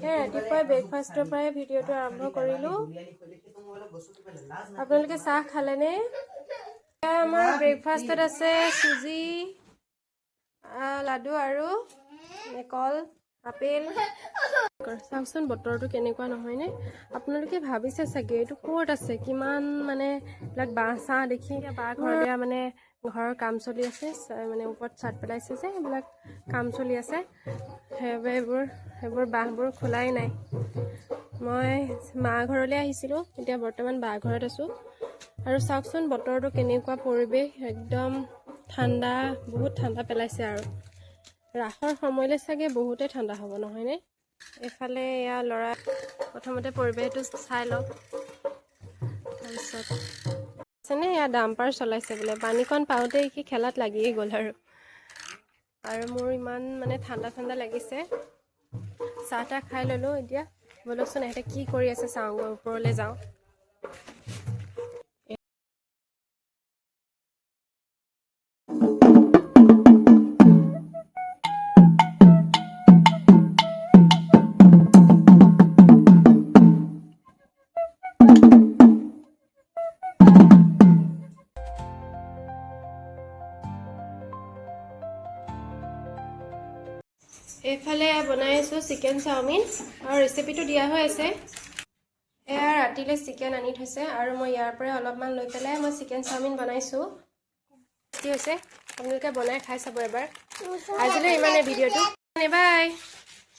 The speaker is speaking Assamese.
এই ৰাতিপুৱাই ব্ৰেকফাষ্টৰ পৰাই ভিডিঅ'টো আৰম্ভ কৰিলোঁ। আপোনালোকে চাহ খালেনে? আমাৰ ব্ৰেকফাষ্টত আছে চুজি লাডু আৰু কল, আপেল। চাওকচোন বতৰটো কেনেকুৱা নহয়নে? আপোনালোকে ভাবিছে চাগে এইটো ক'ত আছে, কিমান মানে এইবিলাক বাঁহ চাহ দেখি। বাঁহ ঘৰতে মানে ঘৰৰ কাম চলি আছে, মানে ওপৰত চাট পেলাইছে যে সেইবিলাক কাম চলি আছে, সেইবাবে সেইবোৰ বাঁহবোৰ খোলাই নাই। মই মা ঘৰলৈ আহিছিলোঁ, এতিয়া বৰ্তমান বা ঘৰত আছোঁ। আৰু চাওকচোন বতৰটো কেনেকুৱা পৰিৱেশ, একদম ঠাণ্ডা, বহুত ঠাণ্ডা পেলাইছে। আৰু ৰাসৰ সময়লৈ চাগে বহুতে ঠাণ্ডা হ'ব নহয়নে? এইফালে এয়া ল'ৰা, প্ৰথমতে পৰিৱেশটো চাই লওক, তাৰপিছত আছেনে এয়া ডাম্পাৰ চলাইছে বোলে। পানীকণ পাওঁতে সি খেলাত লাগিয়ে গ'ল। আৰু আৰু মোৰ ইমান মানে ঠাণ্ডা ঠাণ্ডা লাগিছে। চাহ তাহ খাই ল'লোঁ। এতিয়া ব'লকচোন ইহঁতে কি কৰি আছে চাওঁগৈ, ওপৰলৈ যাওঁ। এইফালে বনাই আছোঁ চিকেন চাওমিন, আৰু ৰেচিপিটো দিয়া হৈ আছে। এয়া ৰাতিলৈ চিকেন আনি থৈছে আৰু মই ইয়াৰ পৰাই অলপমান লৈ পেলাই মই চিকেন চাওমিন বনাইছোঁ। কি হৈছে আপোনালোকে বনাই খাই চাব এবাৰ। আজিলৈ ইমানে ভিডিঅ'টো, বাই।